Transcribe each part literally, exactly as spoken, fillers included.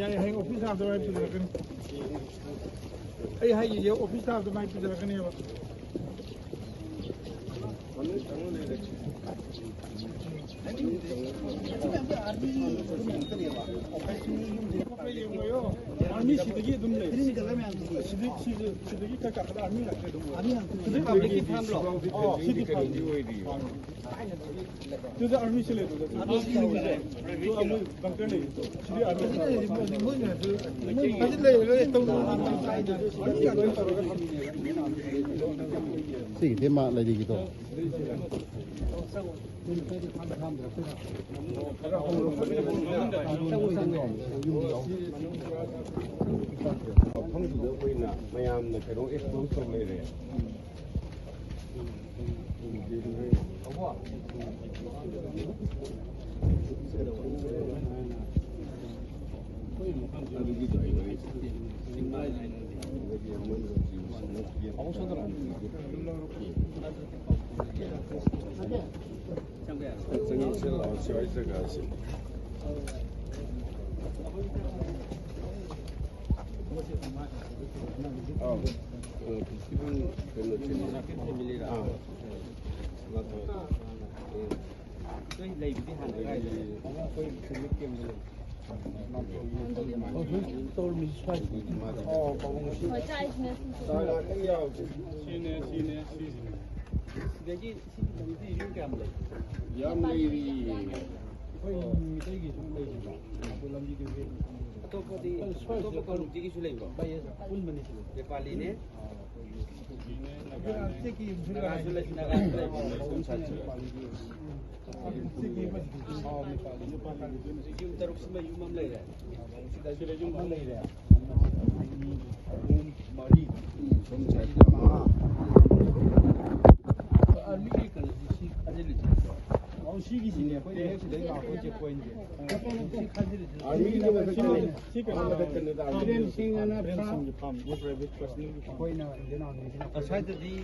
ꯌꯥꯏ, ꯍꯌꯦꯡ ꯑꯣꯐꯤꯁ ꯂꯥꯛꯄꯗ ꯃꯥꯏ ꯄꯨꯖꯔꯛꯀꯅꯤ꯫ ꯑꯩ ꯍꯥꯏꯈꯤꯒꯦ, ꯑꯣꯐꯤꯁ ꯂꯥꯛꯄꯗ ꯃꯥꯏ ꯄꯨꯖꯔꯛꯀꯅꯦꯕ꯫ ꯑꯥꯔꯃꯤ ꯁꯤꯗꯒꯤ ꯑꯗꯨꯝ ꯂꯩ꯫ ꯁꯤꯗꯤ, ꯁꯤꯗꯤ, ꯁꯤꯗꯒꯤ ꯈꯔ ꯀꯥꯈꯠꯂ ꯑꯥꯔꯃꯤ ꯉꯥꯛꯇ ꯑꯗꯨꯝ ꯑꯣꯏ꯫ ꯁꯤꯗꯤ ꯄꯕ꯭ꯂꯤꯛꯀꯤ ꯐꯥꯔꯝꯂꯣ? ꯑꯣ, ꯁꯤꯗꯤ ꯐꯥꯔꯝ꯫ ꯑꯗꯨꯗ ꯑꯥꯔꯃꯤꯁꯦ ꯂꯩꯕꯗꯣ꯫ ꯑꯥꯔꯃꯤ ꯂꯩꯕꯁꯦ꯫ ꯑꯗꯨ ꯑꯃꯣꯏ ꯕꯪꯀꯔ ꯂꯩꯕꯗꯣ꯫ ꯁꯤꯗꯤ ꯑꯥꯔꯃꯤ꯫ ꯁꯤꯒꯤꯗꯤ ꯃꯥ ꯂꯩꯔꯤꯒꯤꯗꯣ꯫ ꯃꯐꯝꯗꯨꯗ ꯑꯩꯈꯣꯏꯅ ꯃꯌꯥꯝꯅ ꯀꯩꯅꯣ ꯑꯦꯛꯁꯄꯣꯖ ꯇꯧ ꯂꯩꯔꯦ꯫ ꯆꯪꯉꯛꯁꯦ ꯂꯥꯛꯑꯣ, ꯁ꯭ꯋꯥꯏ ꯖꯒꯥꯁꯤ꯫ ꯑꯥ, ꯐꯦꯁꯇꯤꯚꯦꯜ ꯀꯩꯅꯣꯁꯤꯅꯦ꯫ ꯑꯥ꯫ ꯅꯣꯏ ꯂꯩꯕꯗꯤ ꯍꯥꯟꯅ ꯀꯥꯏꯗ? ꯑꯩꯈꯣꯏ ꯁꯤꯒꯤ ꯀꯦꯝꯗ ꯂꯩ꯫ ꯍꯧꯖꯤꯛ ꯇꯧꯔꯝꯃꯤꯁꯤ ꯁ꯭ꯋꯥꯏꯁꯤꯅꯤ꯫ ꯑꯣ, ꯄꯥꯕꯨꯡ꯫ ꯍꯣꯏ, ꯆꯥꯛ ꯏꯁꯤꯡ ꯆꯥ ꯉꯥꯛꯇꯪ ꯌꯥꯎꯁꯦ꯫ ꯁꯤꯅꯦ, ꯁꯤꯅꯦ, ꯁꯤꯁꯤꯅꯦ꯫ ꯁꯤꯗꯒꯤ ꯁꯤ ꯂꯝꯕꯤ ꯌꯨꯝ ꯀꯌꯥꯝ ꯂꯩ? ꯌꯥꯝ ꯂꯩꯔꯤ꯫ ꯑꯩꯈꯣꯏ ꯃꯤꯇꯩꯒꯤꯁꯨ ꯂꯩꯔꯤꯕ꯫ ꯑꯗꯨ ꯂꯝꯕꯤꯗꯨ ꯍꯦꯛ ꯑꯇꯣꯞꯄꯗꯤ, ꯁ꯭ꯋꯥꯏꯁꯤꯗ ꯑꯇꯣꯞꯄ ꯀꯝꯃ꯭ꯌꯨꯅꯤꯇꯤꯒꯤꯁꯨ ꯂꯩꯕ꯭ꯔꯣ? ꯄꯨꯟꯕꯅꯤ ꯁꯤꯗ꯫ ꯅꯦꯄꯥꯂꯤꯅꯦ? ꯅꯥꯒꯥꯁꯨ ꯂꯩ, ꯅꯥꯒꯥꯁꯨ ꯂꯩ꯫ ꯌꯨꯝ ꯇꯔꯨꯛꯁꯤꯃ ꯌꯨꯝ ꯑꯃ ꯂꯩꯔꯦ꯫ ꯁꯤꯗ ꯌꯨꯝ ꯑꯃ ꯂꯩꯔꯦ꯫ ꯑꯅꯤ, ꯑꯍꯨꯝ, ꯃꯔꯤ꯫ ꯑꯥꯔꯃꯤꯒꯤ ꯀꯩꯅꯣꯁꯤ ꯁꯤ ꯈꯥꯖꯤꯜꯂꯤꯁꯦ꯫ ꯑꯣ, ꯁꯤꯒꯤꯁꯤꯅꯦ ꯑꯩꯈꯣꯏꯅ ꯍꯦꯛ ꯁꯤꯗꯩ ꯂꯥꯛꯄ ꯆꯦꯛ ꯄꯣꯏꯟꯁꯦ꯫ ꯑꯥꯔꯃꯤꯒꯤꯗꯤ ꯃꯊꯛꯇꯅꯦ꯫ ꯁꯤ ꯀꯩꯅꯣ, ꯑꯥ, ꯃꯊꯛꯇꯅꯦ, ꯑꯥꯔꯃꯤ꯫ ꯕꯤꯔꯦꯟ ꯁꯤꯡ ꯑꯅ ꯐ꯭ꯔꯥꯟꯁ꯫ ꯑꯩꯈꯣꯏꯅ ꯏꯟꯗꯤꯌꯟ ꯑꯥꯔꯃꯤꯁꯤꯅ ꯑꯁ꯭ꯋꯥꯏꯗꯗꯤ,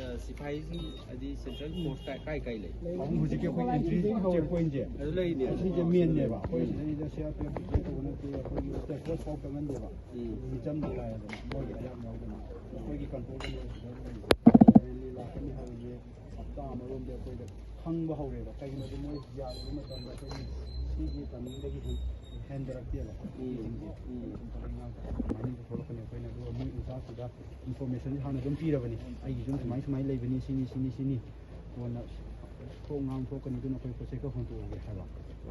ꯑ, ꯁꯤꯐꯥꯏꯁꯤꯡ ꯍꯥꯏꯗꯤ ꯁꯦꯟꯇ꯭ꯔꯦꯜ ꯐꯣꯔꯁ ꯀꯥꯏ, ꯀꯥꯏ, ꯀꯥꯏ ꯂꯩ? ꯑꯗꯨꯝ ꯍꯧꯖꯤꯛꯀꯤ ꯑꯩꯈꯣꯏ ꯑꯦꯟꯇ꯭ꯔꯤ ꯆꯦꯛ ꯄꯣꯏꯟꯁꯦ꯫ ꯑꯗꯨ ꯂꯩꯅꯦ꯫ ꯑꯁꯤꯁꯦ ꯃꯦꯟꯅꯦꯕ꯫ ꯑꯩꯈꯣꯏ ꯁꯤꯗꯩꯗ ꯁꯤ ꯑꯥꯔ ꯄꯤ ꯑꯦꯐ ꯇꯧꯕ ꯅꯠꯇꯦ, ꯑꯩꯈꯣꯏꯒꯤ ꯁ꯭ꯇꯦꯠ ꯐꯣꯔꯁ ꯐꯥꯎ ꯆꯪꯍꯟꯗꯦꯕ꯫ ꯎꯝ꯫ ꯃꯤꯆꯝꯗꯤ ꯂꯥꯛꯑꯦꯗꯅ, ꯃꯣꯏꯒꯤ ꯑꯌꯥꯝꯕ ꯌꯥꯎꯗꯅ꯫ ꯑꯩꯈꯣꯏꯒꯤ ꯀꯟꯇ꯭ꯔꯣꯜꯗ ꯂꯩ꯫ ꯁꯤꯗ ꯔꯦꯂꯤ ꯂꯥꯛꯀꯅꯤ ꯍꯥꯏꯕꯁꯦ ꯍꯞꯇꯥ ꯑꯃꯔꯣꯝꯗꯤ ꯑꯩꯈꯣꯏꯗ ꯈꯪꯕ ꯍꯧꯔꯦꯕ꯫ ꯀꯩꯒꯤꯅꯣꯗꯤ ꯃꯣꯏ ꯌꯥꯔꯨꯕ ꯃꯇꯝꯗ ꯑꯩꯈꯣꯏꯒꯤ ꯁꯤꯒꯤ ꯇꯥꯏꯃꯤꯡꯗꯒꯤ ꯍꯦꯟ-, ꯍꯦꯟꯊꯔꯛꯇꯦꯕ꯫ ꯎꯝ꯫ ꯃꯤꯁꯤꯡꯁꯦ ꯎꯝ꯫ ꯑꯗꯨꯝ ꯊꯕꯛ ꯏꯟꯈꯥꯡ ꯇꯧꯔꯒ ꯑꯗꯨꯃꯥꯏꯅ ꯇꯧꯊꯣꯔꯛꯀꯅꯤ꯫ ꯑꯩꯈꯣꯏꯅ ꯑꯗꯨꯒ ꯃꯣꯏ ꯑꯣꯖꯥꯁꯤꯗ ꯏꯟꯐꯣꯔꯃꯦꯁꯟꯁꯦ ꯍꯥꯟꯅ ꯑꯗꯨꯝ ꯄꯤꯔꯕꯅꯤ꯫ ꯑꯩꯒꯤ ꯁꯨꯝ ꯁꯨꯃꯥꯏ ꯁꯨꯃꯥꯏꯅ ꯂꯩꯕꯅꯤ, ꯁꯤꯅꯤ, ꯁꯤꯅꯤ, ꯁꯤꯅꯤ꯫ ꯀꯣꯟꯅ ꯊꯣꯛ ꯉꯥꯡ ꯊꯣꯛꯀꯅꯤ, ꯑꯗꯨꯅ ꯑꯩꯈꯣꯏ ꯄꯣꯠ ꯆꯩ ꯈꯔ ꯍꯣꯟꯇꯣꯛꯑꯒꯦ ꯍꯥꯏꯕ꯫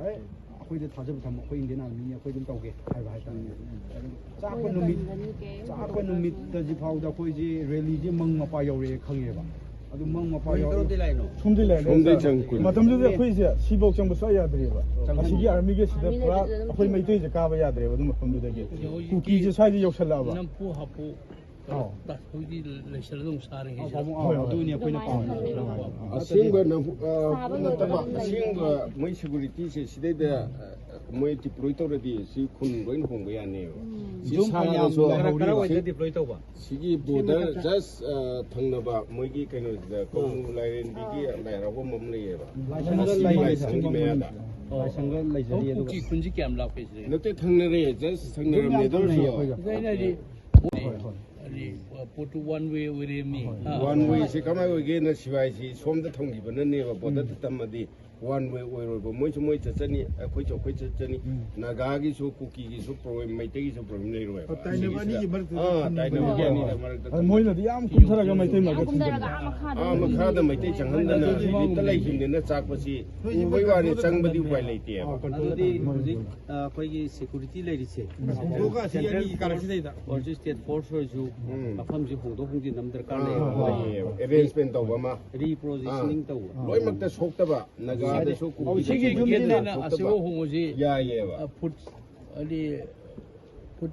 ꯑꯦ, ꯑꯩꯈꯣꯏꯗ ꯊꯥꯖꯕ ꯊꯝꯃꯣ, ꯑꯩꯈꯣꯏ ꯏꯟꯗꯤꯌꯟ ꯑꯥꯔꯃꯤꯅꯤ, ꯑꯩꯈꯣꯏ ꯑꯗꯨꯝ ꯇꯧꯒꯦ ꯍꯥꯏꯕ ꯍꯥꯏꯇꯥꯔꯦ꯫ ꯑꯗꯨ ꯆꯥꯛꯄ ꯅꯨꯃꯤꯠ, ꯆꯥꯛꯄ ꯅꯨꯃꯤꯠꯇꯁꯤ ꯐꯥꯎꯗ ꯑꯩꯈꯣꯏꯁꯤ ꯔꯦꯂꯤꯁꯤ ꯃꯪ ꯃꯄꯥ ꯌꯧꯔꯛꯑꯦ ꯈꯪꯉꯦꯕ꯫ ꯑꯗꯨ ꯃꯪ ꯃꯄꯥ ꯌꯧꯔꯛꯑꯦ꯫ ꯀꯔꯣꯝꯗꯩ ꯂꯥꯛꯏꯅꯣ? ꯁꯣꯝꯗꯩ ꯂꯥꯛꯑꯦ, ꯁꯣꯝꯗꯩ ꯁꯥꯔ꯫ ꯆꯪꯉꯛꯄꯅꯤ꯫ ꯃꯇꯝꯗꯨꯗ ꯑꯩꯈꯣꯏꯁꯦ ꯁꯤꯐꯥꯎ ꯆꯪꯕ ꯁꯨꯡꯌꯥ ꯌꯥꯗ꯭ꯔꯤꯕ꯫ ꯆꯪꯍꯟ- ꯑꯁꯤꯒꯤ ꯑꯥꯔꯃꯤꯒꯤ ꯁꯤꯗ ꯄꯨꯔꯥ ꯑꯩꯈꯣꯏ ꯃꯩꯇꯩꯁꯦ ꯀꯥꯕ ꯌꯥꯗ꯭ꯔꯦꯕ ꯑꯗꯨ ꯃꯐꯝꯗꯨꯗꯒꯤ꯫ ꯍꯧꯖꯤꯛꯀꯤ ꯀꯨꯀꯤꯁꯦ ꯁ꯭ꯋꯥꯏꯗ ꯌꯧꯁꯜꯂꯛꯑꯕ꯫ ꯅꯝꯐꯨ ꯍꯥꯄꯨ ꯑꯧ꯫ ꯇꯥ-, ꯍꯧꯖꯤꯛ ꯂꯩꯁꯜꯂ ꯑꯗꯨꯝ ꯁꯥꯔꯦ ꯑꯧ, ꯍꯥꯏꯁꯦ꯫ ꯄꯥꯕꯨꯡ, ꯑꯧ, ꯍꯣꯏ, ꯍꯣꯏ꯫ ꯑꯗꯨꯅꯤ ꯑꯩꯈꯣꯏꯅ ꯄꯥꯝꯃꯤꯁꯦ꯫ ꯑꯁꯦꯡꯕ ꯅꯝꯐꯨ-, ꯑ, ꯁꯥꯕ ꯅꯠꯇꯕ, ꯂꯣꯏꯔꯒ ꯑꯁꯦꯡꯕ ꯃꯣꯏ ꯁꯦꯀꯨꯔꯤꯇꯤꯁꯦ ꯁꯤꯗꯩꯗ, ꯑ, ꯃꯣꯏ ꯗꯤꯄ꯭ꯂꯣꯏ ꯇꯧꯔꯗꯤ ꯁꯤ ꯈꯨꯟ ꯂꯣꯏꯅ ꯍꯣꯡꯕ ꯌꯥꯅꯦꯕ꯫ ꯎꯝ꯫ ꯁꯤ ꯌꯨꯝ ꯁꯥꯔꯁꯨ ꯐꯅꯌꯥꯝ ꯀꯔꯥꯏ-, ꯀꯔꯥꯏꯋꯥꯏꯗ ꯗꯤꯄ꯭ꯂꯣꯏ ꯇꯧꯕ? ꯁꯤꯒꯤ ꯕꯣꯔꯗꯔ ꯖꯁ, ꯑ, ꯊꯪꯅꯕ ꯃꯣꯏꯒꯤ ꯀꯩꯅꯣꯁꯤꯗ ꯀꯧꯕ꯭ꯔꯨ ꯂꯥꯏꯔꯦꯝꯕꯤꯒꯤ ꯂꯥꯏ ꯍꯔꯥꯎꯐꯝ ꯑꯃ ꯂꯩꯌꯦꯕ꯫ ꯂꯥꯏꯁꯪꯒ ꯁꯤꯒꯤ ꯂꯩꯌꯦ, ꯂꯥꯏꯁꯪꯒꯤ ꯁꯤꯒꯤ ꯃꯌꯥꯗ꯫ ꯂꯥꯏꯁꯪꯒ ꯂꯩꯖꯔꯤ, ꯑꯗꯨꯒ ꯀꯨꯀꯤ ꯈꯨꯟꯁꯤ ꯀꯌꯥꯝ ꯂꯥꯞꯀꯦ ꯁꯤꯗꯒꯤ? ꯅꯠꯇꯦ, ꯊꯪꯅꯔꯦ, ꯖꯁ ꯊꯪꯅꯔꯕꯅꯦ꯫ ꯑꯗꯨ ꯑꯣꯏꯔꯁꯨ ꯑꯩꯈꯣꯏꯒ꯫ ꯑꯗꯨ ꯑꯩꯅ ꯍꯥꯏꯗꯤ, ꯍꯣꯏ, ꯍꯣꯏ꯫ ꯍꯥꯏꯗꯤ, ꯄꯣꯠꯇꯨ ꯋꯥꯟ ꯋꯦ ꯑꯣꯏꯔꯦ ꯃꯤ꯫ ꯍꯣꯏ꯫ ꯍꯥ? ꯋꯥꯟ ꯋꯦꯁꯦ ꯀꯃꯥꯏꯅ ꯑꯣꯏꯒꯦꯅ ꯁꯤꯕꯥꯏꯁꯤ ꯁꯣꯝꯗ ꯊꯝꯈꯤꯕꯅꯅꯦꯕ, ꯕꯣꯔꯗꯔꯗ ꯎꯝ꯫ ꯇꯝꯃꯗꯤ ꯋꯥꯟ ꯋꯦ ꯑꯣꯏꯔꯣꯏꯕ꯫ ꯃꯣꯏꯁꯨ ꯃꯣꯏ ꯆꯠꯆꯅꯤ, ꯑꯩꯈꯣꯏꯁꯨ ꯑꯩꯈꯣꯏ ꯆꯠꯆꯅꯤ꯫ ꯎꯝ꯫ ꯅꯥꯒꯥꯒꯤꯁꯨ, ꯀꯨꯀꯤꯒꯤꯁꯨ ꯄ꯭ꯔꯣꯕ꯭ꯂꯦꯝ, ꯃꯩꯇꯩꯒꯤꯁꯨ ꯄ꯭ꯔꯣꯕ꯭ꯂꯦꯝ ꯂꯩꯔꯣꯏꯕ꯫ ꯑꯣ, ꯇꯥꯏꯅꯕ ꯁꯤꯒꯤꯁꯤꯗ꯫ ꯑꯅꯤꯒꯤ ꯃꯔꯛꯇ ꯑꯥ, ꯈꯟꯕꯅꯦꯕ꯫ ꯇꯥꯏꯅꯕ ꯑꯅꯤꯒꯤ ꯃꯔꯛꯇ ꯑꯗ ꯃꯣꯏꯅꯗꯤ ꯌꯥꯝ ꯀꯨꯝꯊꯔꯒ ꯃꯩꯇꯩ ꯃꯔꯛꯇ ꯀꯨꯝꯊꯔꯒ ꯊꯝꯕꯅꯦꯕ꯫ ꯑꯥ, ꯃꯈꯥꯗ ꯑꯥ, ꯃꯈꯥꯗ ꯃꯩꯇꯩ ꯆꯪꯍꯟꯗꯅ ꯍꯧꯖꯤꯛꯇ ꯂꯩꯈꯤꯕꯅꯤꯅ ꯆꯥꯛꯄꯁꯤ ꯎꯕꯩ ꯋꯥꯅꯤ, ꯆꯪꯕꯗꯤ ꯎꯄꯥꯏ ꯂꯩꯇꯦꯕ꯫ ꯑꯗꯨꯗꯤ ꯍꯧꯖꯤꯛ, ꯑ, ꯑꯩꯈꯣꯏꯒꯤ ꯁꯦꯀ꯭ꯌꯨꯔꯤꯇꯤ ꯂꯩꯔꯤꯁꯦ, ꯁꯦꯟꯇ꯭ꯔꯦꯜ ꯐꯣꯔꯁ ꯑꯣꯏꯔꯁꯨ ꯁ꯭ꯇꯦꯠ ꯐꯣꯔꯁ ꯑꯣꯏꯔꯁꯨ ꯎꯝ꯫ ꯃꯐꯝꯁꯤ ꯍꯣꯡꯗꯣꯛ ꯍꯣꯡꯖꯤꯟ ꯑꯃ ꯗꯔꯀꯥꯔ ꯑꯥ, ꯂꯩꯌꯦꯕ꯫ ꯍꯣꯏ, ꯍꯣꯏ꯫ ꯑꯦꯔꯦꯟꯖꯃꯦꯟ ꯇꯧꯕ ꯑꯃ꯫ ꯔꯤꯄ꯭ꯔꯣꯖꯤꯁꯅꯤꯡ ꯑꯥ꯫ ꯇꯧꯕ꯫ ꯂꯣꯏꯅꯃꯛꯇ ꯁꯣꯛꯇꯕ, ꯅꯥꯒꯥꯗ ꯁꯣꯛ, ꯀꯨꯀꯤꯗ ꯁꯤꯒꯤ ꯁꯣꯛ, ꯒꯦꯠꯇꯩꯅ ꯁꯣꯛꯇꯕ꯫ ꯑꯁꯤꯐꯥꯎ ꯍꯣꯡꯕꯁꯤ, ꯌꯥꯏꯌꯦꯕ꯫ ꯑ, ꯐꯨꯠ, ꯍꯥꯏꯗꯤ, ꯐꯨꯠ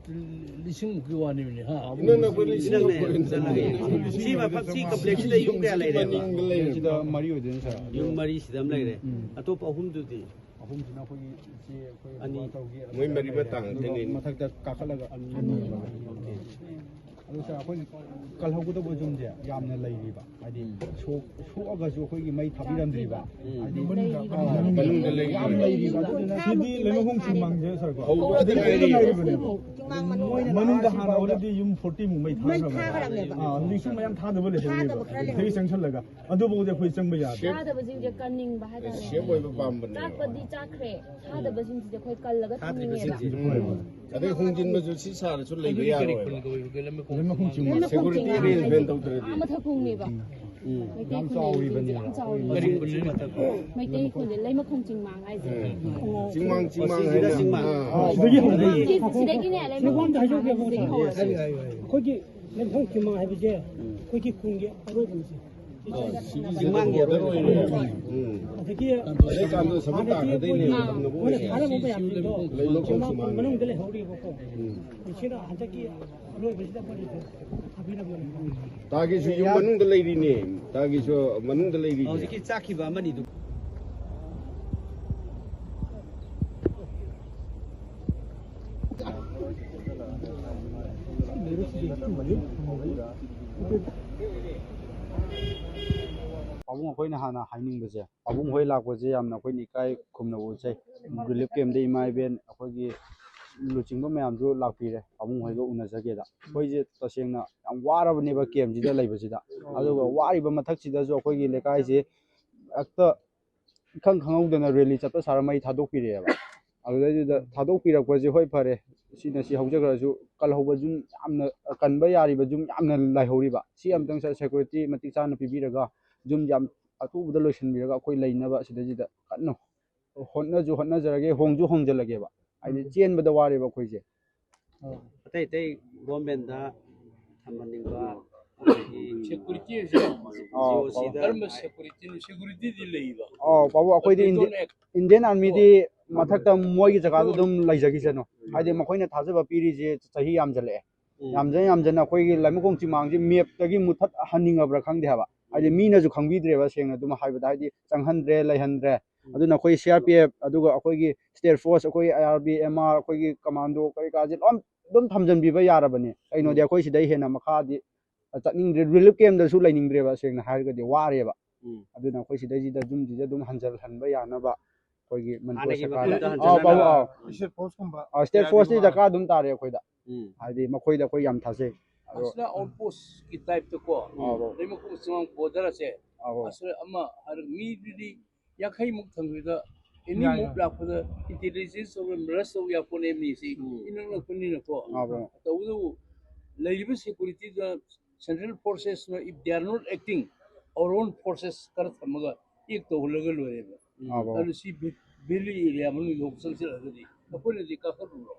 ꯂꯤꯁꯤꯡꯃꯨꯛꯀꯤ ꯋꯥꯅꯤꯅꯦ, ꯍꯥ? ꯏꯅꯛ ꯅꯛꯄ ꯂꯤꯁꯤꯡ ꯏꯅꯛ ꯅꯛꯑꯦ, ꯅꯛꯑꯦ꯫ ꯁꯤ ꯃꯐꯝ, ꯁꯤ ꯀꯝꯄ꯭ꯂꯦꯛꯁꯁꯤꯗ ꯌꯨꯝ ꯀꯌꯥ ꯂꯩꯔꯦꯕ? ꯃꯅꯤꯡꯗ ꯂꯩꯔꯦ꯫ ꯁꯤꯗ ꯃꯔꯤ ꯑꯣꯏꯗꯣꯏꯅꯦ, ꯁꯥꯔ꯫ ꯌꯨꯝ ꯃꯔꯤꯁꯤꯗ ꯑꯃ ꯂꯩꯔꯦ꯫ ꯎꯝ꯫ ꯑꯇꯣꯞꯄ ꯑꯍꯨꯝꯗꯨꯗꯤ? ꯑꯍꯨꯝꯁꯤꯅ ꯑꯩꯈꯣꯏꯒꯤ ꯏꯆꯦ ꯑꯩꯈꯣꯏ ꯑꯅꯤ꯫ ꯕꯕꯥ ꯇꯧꯒꯤ ꯃꯣꯏ ꯃꯔꯤ ꯃꯇꯥꯡ ꯑꯗꯨꯒ ꯑꯗꯨꯅꯤ꯫ ꯃꯊꯛꯇ ꯀꯥꯈꯠꯂꯒ ꯑꯅꯤ꯫ ꯑꯗꯨ ꯁꯥꯔ, ꯑꯩꯈꯣꯏ ꯀꯜꯍꯧꯒꯗꯕ ꯌꯨꯝꯁꯦ ꯌꯥꯝꯅ ꯂꯩꯔꯤꯕ, ꯍꯥꯏꯗꯤ ꯁꯣꯛ-, ꯁꯣꯛꯑꯒꯁꯨ ꯑꯩꯈꯣꯏꯒꯤ ꯃꯩ ꯊꯥꯕꯤꯔꯝꯗ꯭ꯔꯤꯕ, ꯍꯥꯏꯗꯤ ꯃꯅꯨꯡꯗ ꯌꯥꯝ ꯂꯩꯔꯤꯕ꯫ ꯑꯗꯨꯅ ꯁꯤꯗꯤ ꯂꯩꯃꯈꯣꯡ ꯆꯤꯡꯃꯥꯡꯁꯦ ꯁꯥꯔꯀꯣ? ꯍꯧꯕꯗ ꯉꯥꯏꯔꯤꯕꯅꯦꯕ꯫ ꯃꯅꯨꯡꯗ ꯍꯥꯟꯅ already ꯌꯨꯝ forty ꯃꯨꯛ ꯃꯩ ꯊꯥꯈ꯭ꯔꯕꯅꯦꯕ꯫ ꯑꯥ, ꯍꯧꯖꯤꯛꯁꯨ ꯃꯌꯥꯝ ꯊꯥꯗꯕ ꯂꯩꯍꯧꯔꯤꯕ꯫ ꯊꯥꯗꯕ ꯈꯔ ꯂꯩꯍꯧꯔꯤ꯫ ꯆꯪꯁꯜꯂꯒ꯫ ꯑꯗꯨꯐꯥꯎꯗꯤ ꯑꯩꯈꯣꯏ ꯆꯪꯕ ꯌꯥꯗꯦ꯫ ꯊꯥꯗꯕꯁꯤꯡꯁꯦ ꯀꯟꯅꯤꯡꯕ ꯍꯥꯏꯇꯥꯔꯦ꯫ ꯁꯦꯞ ꯑꯣꯏꯕ ꯄꯥꯝꯕꯅꯦꯕ꯫ ꯆꯥꯛꯄꯗꯤ ꯆꯥꯛꯈ꯭ꯔꯦ꯫ ꯊꯥꯗꯕꯁꯤꯡꯁꯤꯗꯤ ꯑꯩꯈꯣꯏ ꯀꯜꯂꯒ ꯊꯝꯅꯤꯡꯉꯦꯕ꯫ ꯎꯝ꯫ ꯑꯗꯩ ꯍꯣꯡꯖꯤꯟꯕꯁꯨ ꯁꯤ ꯁꯥꯔꯁꯨ ꯂꯩꯕ ꯌꯥꯔꯣꯏꯕ꯫ ꯂꯩꯃꯈꯣꯡ ꯆꯤꯡꯃꯥꯡ꯫ Security arrangement ꯇꯧꯗ꯭ꯔꯗꯤ꯫ ꯑꯥ ꯃꯊꯛ ꯈꯣꯡꯅꯦꯕ꯫ ꯎꯝ꯫ ꯃꯩꯇꯩ ꯌꯥꯝ ꯈꯨꯟ ꯆꯥꯎꯔꯤꯕꯅꯦꯕ꯫ ꯌꯥꯝ ꯆꯥꯎꯔꯤꯕꯅꯦ꯫ ꯀꯔꯤ ꯈꯨꯟ ꯃꯊꯛ? ꯃꯩꯇꯩ ꯈꯨꯟꯁꯦ ꯂꯩꯃꯈꯣꯡ ꯆꯤꯡꯃꯥꯡ ꯍꯥꯏꯁꯦ꯫ ꯎꯝ꯫ ꯆꯤꯡꯃꯥꯡ, ꯆꯤꯡꯃꯥꯡ ꯁꯤꯗ ꯍꯥꯏꯅ꯫ ꯆꯤꯡꯃꯥꯡ꯫ ꯑꯥ꯫ ꯁꯤꯗꯒꯤ ꯍꯧꯔꯛꯏ꯫ ꯁꯤ-, ꯁꯤꯗꯒꯤꯅꯦ ꯂꯩꯃꯈꯣꯡ ꯆꯤꯡꯃꯥꯡ ꯍꯥꯏꯁꯦ ꯁꯤꯗꯒꯤ ꯍꯧꯔꯛꯏ꯫ ꯑꯩꯈꯣꯏꯒꯤ ꯂꯩꯃꯈꯣꯡ ꯆꯤꯡꯃꯥꯡ ꯍꯥꯏꯕꯁꯦ ꯑꯩꯈꯣꯏꯒꯤ ꯈꯨꯟꯒꯤ ꯑꯔꯣꯏꯕꯅꯤ꯫ ꯆꯤꯡꯃꯥꯡꯒꯤ ꯑꯔꯣꯏꯕ꯫ ꯎꯝ꯫ ꯑꯗꯒꯤ ꯑꯗꯩ ꯀꯥꯟꯗ ꯁꯃꯨ ꯍꯥꯟꯅꯗꯤ ꯇꯥꯒꯗꯣꯏꯅꯦ, ꯑꯩꯈꯣꯏ ꯇꯝꯅꯕ ꯃꯣꯏꯅ ꯑꯣꯏꯔꯦ꯫ ꯊꯥꯔꯝꯕ ꯃꯌꯥꯝꯁꯤꯡꯗꯣ ꯂꯩꯃꯈꯣꯡ ꯆꯤꯡꯃꯥꯡ ꯆꯤꯡꯃꯥꯡ꯫ ꯃꯅꯨꯡꯗ ꯂꯩꯍꯧꯔꯤꯕꯀꯣ꯫ ꯎꯝ꯫ ꯃꯁꯤꯅ ꯍꯟꯗꯛꯀꯤ ꯑꯔꯣꯏꯕꯁꯤꯗ ꯑꯩꯈꯣꯏꯅ ꯊꯥꯕꯤꯔꯝꯕꯅꯤ꯫ ꯇꯥꯒꯤꯁꯨ ꯌꯨꯝ ꯃꯅꯨꯡꯗ ꯂꯩꯔꯤꯅꯦ꯫ ꯇꯥꯒꯤꯁꯨ ꯃꯅꯨꯡꯗ ꯂꯩꯔꯤꯅꯦ꯫ ꯍꯧꯖꯤꯛꯀꯤ ꯆꯥꯛꯈꯤꯕ ꯑꯃꯅꯤꯗꯨ꯫ ꯄꯥꯕꯨꯡ, ꯑꯩꯈꯣꯏꯅ ꯍꯥꯟꯅ ꯍꯥꯏꯅꯤꯡꯕꯁꯦ, ꯄꯥꯕꯨꯡ ꯍꯣꯏ ꯂꯥꯛꯄꯁꯦ ꯌꯥꯝꯅ ꯑꯩꯈꯣꯏꯅ ꯏꯀꯥꯏ ꯈꯨꯝꯅꯕ ꯎꯠꯆꯩ꯫ Relief camp ꯇ ꯏꯃꯥ ꯏꯕꯦꯟ ꯑꯩꯈꯣꯏꯒꯤ ꯂꯨꯆꯤꯡꯕ ꯃꯌꯥꯝꯁꯨ ꯂꯥꯛꯄꯤꯔꯦ, ꯄꯥꯕꯨꯡ ꯍꯣꯏꯒ ꯎꯅꯖꯒꯦꯗ꯫ ꯑꯩꯈꯣꯏꯁꯦ ꯇꯁꯦꯡꯅ ꯌꯥꯝ ꯋꯥꯔꯕꯅꯦꯕ camp ꯁꯤꯗ ꯂꯩꯕꯁꯤꯗ꯫ ꯑꯗꯨꯒ ꯋꯥꯔꯤꯕ ꯃꯊꯛꯁꯤꯗꯁꯨ ꯑꯩꯈꯣꯏꯒꯤ ꯂꯩꯀꯥꯏꯁꯦ ꯍꯦꯛꯇ ꯏꯈꯪ ꯈꯪꯍꯧꯗꯅ rally ꯆꯠꯄ ꯁꯥꯔ ꯃꯩ ꯊꯥꯗꯣꯛꯄꯤꯔꯛꯑꯦꯕ꯫ ꯑꯗꯨꯗꯩꯗꯨꯗ ꯊꯥꯗꯣꯛꯄꯤꯔꯛꯄꯁꯦ, ꯍꯣꯏ, ꯐꯔꯦ, ꯁꯤꯅ ꯁꯤ ꯍꯧꯖꯈ꯭ꯔꯁꯨ, ꯀꯜꯍꯧꯕ ꯌꯨꯝ ꯌꯥꯝꯅ, ꯀꯟꯕ ꯌꯥꯔꯤꯕ ꯌꯨꯝ ꯌꯥꯝꯅ ꯂꯩꯍꯧꯔꯤꯕ, ꯁꯤ ꯑꯝꯇꯪ ꯁꯥꯔ security ꯃꯇꯤꯛ ꯆꯥꯅ ꯄꯤꯕꯤꯔꯒ ꯌꯨꯝꯁꯦ ꯌꯥꯝ ꯑꯊꯨꯕꯗ ꯂꯣꯏꯁꯤꯟꯕꯤꯔꯒ ꯑꯩꯈꯣꯏ ꯂꯩꯅꯕ ꯁꯤꯗꯩꯁꯤꯗ ꯀꯟꯅ ꯍꯣꯠꯅꯁꯨ ꯍꯣꯠꯅꯖꯔꯒꯦ, ꯍꯣꯡꯁꯨ ꯍꯣꯡꯖꯜꯂꯒꯦꯕ꯫ ꯍꯥꯏꯗꯤ ꯆꯦꯟꯕꯗ ꯋꯥꯔꯦꯕ ꯑꯩꯈꯣꯏꯁꯦ꯫ ꯑꯇꯩ ꯑꯇꯩ government ꯗ ꯊꯝꯍꯟꯅꯤꯡꯕ, ꯑꯗꯒꯤ security ꯁꯦ ꯑꯥ, G O C ꯗ ꯀꯔꯝꯕ security ꯅꯣ? Security ꯗꯤ ꯂꯩꯕ? ꯑꯥ, ꯄꯥꯕꯨꯡ, ꯑꯩꯈꯣꯏꯗꯤ Indian Army ꯗꯤ ꯃꯊꯛꯇ ꯃꯣꯏꯒꯤ ꯖꯒꯥꯗ ꯑꯗꯨꯝ ꯂꯩꯖꯈꯤꯁꯅꯨ꯫ ꯍꯥꯏꯗꯤ ꯃꯈꯣꯏꯅ ꯊꯥꯖꯕ ꯄꯤꯔꯤꯁꯦ ꯆꯍꯤ ꯌꯥꯝꯖꯜꯂꯛꯑꯦ꯫ ꯎꯝ꯫ ꯌꯥꯝꯖꯟ ꯌꯥꯝꯖꯟꯅ ꯑꯩꯈꯣꯏꯒꯤ ꯂꯩꯃꯈꯣꯡ ꯆꯤꯡꯃꯥꯡꯁꯦ map ꯇꯒꯤ ꯃꯨꯊꯠꯍꯟꯅꯤꯡꯉꯕ꯭ꯔꯥ ꯈꯪꯗꯦ ꯍꯥꯏꯕ꯫ ꯍꯥꯏꯗꯤ ꯃꯤꯅꯁꯨ ꯈꯪꯕꯤꯗ꯭ꯔꯦꯕ, ꯁꯦꯡꯅ ꯑꯗꯨꯝ ꯍꯥꯏꯕꯗ, ꯍꯥꯏꯗꯤ ꯆꯪꯍꯟꯗ꯭ꯔꯦ, ꯂꯩꯍꯟꯗ꯭ꯔꯦ꯫ ꯑꯗꯨꯅ ꯑꯩꯈꯣꯏ C R P F, ꯑꯗꯨꯒ ꯑꯩꯈꯣꯏꯒꯤ state force, ꯑꯩꯈꯣꯏ I R B, M R, ꯑꯩꯈꯣꯏꯒꯤ commando ꯀꯔꯤ ꯀꯔꯥꯁꯦ ꯂꯣꯏ ꯑꯗꯨꯝ ꯊꯝꯖꯤꯟꯕꯤꯕ ꯌꯥꯔꯕꯅꯤ꯫ ꯀꯩꯅꯣꯗꯤ ꯑꯩꯈꯣꯏ ꯁꯤꯗꯩ ꯍꯦꯟꯅ ꯃꯈꯥꯗꯤ ꯆꯠꯅꯤꯡꯗ꯭ꯔꯦ, relief campꯗꯁꯨ ꯂꯩꯅꯤꯡꯗ꯭ꯔꯦꯕ꯫ ꯁꯦꯡꯅ ꯍꯥꯏꯔꯒꯗꯤ ꯋꯥꯔꯦꯕ꯫ ꯎꯝ꯫ ꯑꯗꯨꯅ ꯑꯩꯈꯣꯏ ꯁꯤꯗꯩꯁꯤꯗ ꯌꯨꯝꯁꯤꯗ ꯑꯗꯨꯝ ꯍꯟꯖꯤꯜꯍꯟꯕ ꯌꯥꯅꯕ ꯑꯩꯈꯣꯏꯒꯤ ꯃꯅꯤꯄꯨꯔ ꯍꯥꯟꯅꯒꯤ ꯁꯔꯀꯥꯔꯅ ꯃꯐꯝꯗ ꯑꯥꯎ, ꯍꯟꯖꯤꯜꯂꯒ ꯑꯥꯎ, ꯑꯥꯎ꯫ State forceꯀꯨꯝꯕ ꯑꯥ, state forceꯇꯤ ꯗꯔꯀꯥꯔ ꯑꯗꯨꯝ ꯇꯥꯔꯦ ꯑꯩꯈꯣꯏꯗ꯫ ꯎꯝ꯫ ꯍꯥꯏꯗꯤ ꯃꯈꯣꯏꯗ ꯑꯩꯈꯣꯏ ꯌꯥꯝ ꯊꯥꯖꯩ꯫ ꯑꯗꯣ ꯑꯁꯤꯅ outpostꯀꯤ typeꯇꯀꯣ ꯑꯥꯎ, ꯂꯩꯃꯈꯣꯡ ꯆꯤꯡꯃꯥꯡ borderꯁꯦ ꯑꯥꯎ, ꯑꯁꯤꯗ ꯑꯃ ꯍꯥꯏꯔꯒ ꯃꯤꯗꯨꯗꯤ ꯌꯥꯡꯈꯩꯃꯨꯛ ꯊꯝꯕꯗ any ꯌꯥꯏ, move ꯌꯥꯏ꯫ ꯂꯥꯛꯄꯗ intelligence ꯑꯣꯏꯕ rush ꯇꯧꯕ ꯌꯥꯄꯣꯠꯅꯦ ꯃꯤꯁꯤ ꯎꯝ꯫ ꯏꯅꯛ ꯅꯛꯄꯅꯤꯅꯀꯣ꯫ ꯑꯥꯎ, ꯇꯧꯕꯇꯕꯨ ꯂꯩꯔꯤꯕ securityꯗ central forcesꯅ if they are not acting, our own forces ꯈꯔ ꯊꯝꯃꯒ act ꯇꯧꯍꯜꯂꯒ ꯂꯣꯏꯔꯦꯕ꯫ ꯑꯥꯎ, ꯑꯥꯎ꯫ ꯑꯗꯨ ꯁꯤ valley area ꯃꯅꯨꯡꯗ ꯑꯃꯨꯛ ꯆꯪꯁꯤꯜꯂꯛꯑꯒꯗꯤ ꯑꯩꯈꯣꯏꯅꯗꯤ ꯀꯥꯈꯠꯂꯨꯔꯣ꯫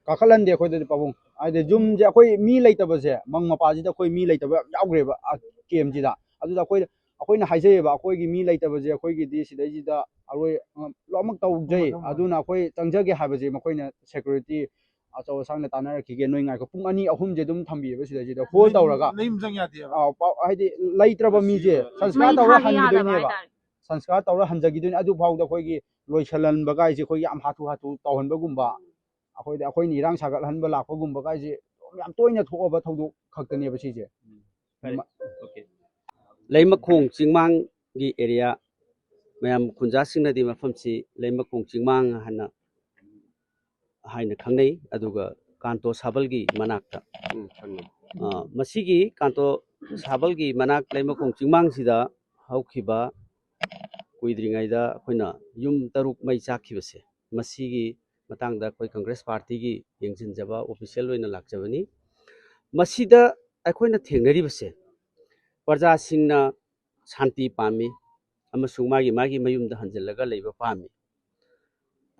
ꯀꯥꯈꯠꯍꯟꯗꯦ ꯑꯩꯈꯣꯏꯗꯗꯤ ꯄꯥꯕꯨꯡ꯫ ꯍꯥꯏꯗꯤ ꯌꯨꯝꯁꯦ ꯑꯩꯈꯣꯏ ꯃꯤ ꯂꯩꯇꯕꯁꯦ, ꯃꯪ ꯃꯄꯥꯁꯤꯗ ꯑꯩꯈꯣꯏ ꯃꯤ ꯂꯩꯇꯕ ꯌꯥꯝ ꯌꯥꯎꯈ꯭ꯔꯦꯕ, ꯑ, campꯁꯤꯗ꯫ ꯑꯗꯨꯗ ꯑꯩꯈꯣꯏ, ꯑꯩꯈꯣꯏꯅ ꯍꯥꯏꯖꯩꯌꯦꯕ, ꯑꯩꯈꯣꯏꯒꯤ ꯃꯤ ꯂꯩꯇꯕꯁꯦ ꯑꯩꯈꯣꯏꯒꯤꯗꯤ ꯁꯤꯗꯩꯁꯤꯗ ꯑꯔꯣꯏ, ꯑ, ꯂꯣꯏꯅꯃꯛ ꯇꯧꯖꯩ꯫ ꯊꯝꯃꯣ, ꯊꯝꯃꯣ꯫ ꯑꯗꯨꯅ ꯑꯩꯈꯣꯏ ꯆꯪꯖꯒꯦ ꯍꯥꯏꯕꯁꯦ ꯃꯈꯣꯏꯅ security ꯑꯆꯧ ꯑꯁꯥꯡꯅ ꯇꯥꯟꯅꯔꯛꯈꯤꯒꯦ, ꯅꯣꯏ ꯉꯥꯏꯈꯣ, ꯄꯨꯡ ꯑꯅꯤ ꯑꯍꯨꯝꯁꯦ ꯑꯗꯨꯝ ꯊꯝꯕꯤꯌꯦꯕ ꯁꯤꯗꯩꯁꯤꯗ, hold ꯇꯧꯔꯒ꯫ ꯅꯌꯨꯝ ꯆꯪ ꯌꯥꯗꯦꯕ꯫ ꯑ, ꯄꯥꯎ-, ꯍꯥꯏꯗꯤ ꯂꯩꯇ꯭ꯔꯕ ꯃꯤꯁꯦ ꯃꯁꯤꯗ ꯁꯪꯁꯀꯥꯔ ꯃꯩ ꯇꯧꯔ ꯊꯥꯒꯦ ꯌꯥꯗꯕ ꯍꯟꯈꯤꯗꯣꯏꯅꯦꯕ꯫ ꯍꯥꯏꯇꯥꯔꯦ꯫ ꯁꯪꯁꯀꯥꯔ ꯇꯧꯔ ꯍꯟꯖꯈꯤꯗꯣꯏꯅꯦ꯫ ꯑꯗꯨ ꯐꯥꯎꯗ ꯑꯩꯈꯣꯏꯒꯤ ꯂꯣꯏꯁꯤꯜꯍꯟꯕ ꯀꯥꯏꯁꯦ ꯑꯩꯈꯣꯏꯒꯤ ꯌꯥꯝ ꯍꯥꯊꯨ ꯍꯥꯊꯨ ꯇꯧꯍꯟꯕꯒꯨꯝꯕ, ꯑꯩꯈꯣꯏꯗꯤ ꯑꯩꯈꯣꯏꯅ ꯏꯔꯥꯡ ꯁꯥꯒꯠꯍꯟꯕ ꯂꯥꯛꯄꯒꯨꯝꯕ ꯀꯥꯏꯁꯦ ꯌꯥꯝ ꯇꯣꯏꯅ ꯊꯣꯛꯑꯕ ꯊꯧꯗꯣꯛ ꯈꯛꯇꯅꯦꯕ ꯁꯤꯁꯦ꯫ ꯐꯔꯦ꯫ Okay꯫ ꯂꯩꯃꯈꯣꯡ ꯆꯤꯡꯃꯥꯡꯒꯤ area, ꯃꯌꯥꯝ ꯈꯨꯟꯖꯥꯁꯤꯡꯅꯗꯤ ꯃꯐꯝꯁꯤ ꯂꯩꯃꯈꯣꯡ ꯆꯤꯡꯃꯥꯡ ꯍꯥꯏꯅ, ꯍꯥꯏꯅ ꯈꯪꯅꯩ꯫ ꯑꯗꯨꯒ ꯀꯥꯟꯇꯣ ꯁꯥꯕꯜꯒꯤ ꯃꯅꯥꯛꯇ꯫ ꯎꯝ, ꯈꯪꯉꯦ꯫ ꯑ, ꯃꯁꯤꯒꯤ ꯀꯥꯟꯇꯣ ꯁꯥꯕꯜꯒꯤ ꯃꯅꯥꯛ ꯂꯩꯃꯈꯣꯡ ꯆꯤꯡꯃꯥꯡꯁꯤꯗ ꯍꯧꯈꯤꯕ ꯀꯨꯏꯗ꯭ꯔꯤꯉꯩꯗ ꯑꯩꯈꯣꯏꯅ ꯌꯨꯝ ꯇꯔꯨꯛ ꯃꯩ ꯆꯥꯛꯈꯤꯕꯁꯦ, ꯃꯁꯤꯒꯤ ꯃꯇꯥꯡꯗ ꯑꯩꯈꯣꯏ Congress Partyꯒꯤ ꯌꯦꯡꯁꯤꯟꯖꯕ official ꯑꯣꯏꯅ ꯂꯥꯛꯆꯕꯅꯤ꯫ ꯃꯁꯤꯗ ꯑꯩꯈꯣꯏꯅ ꯊꯦꯡꯅꯔꯤꯕꯁꯦ, ꯄ꯭ꯔꯖꯥꯁꯤꯡꯅ ꯁꯥꯟꯇꯤ ꯄꯥꯝꯃꯤ ꯑꯃꯁꯨꯡ ꯃꯥꯒꯤ ꯃꯥꯒꯤ ꯃꯌꯨꯝꯗ ꯍꯟꯖꯤꯜꯂꯒ ꯂꯩꯕ ꯄꯥꯝꯃꯤ꯫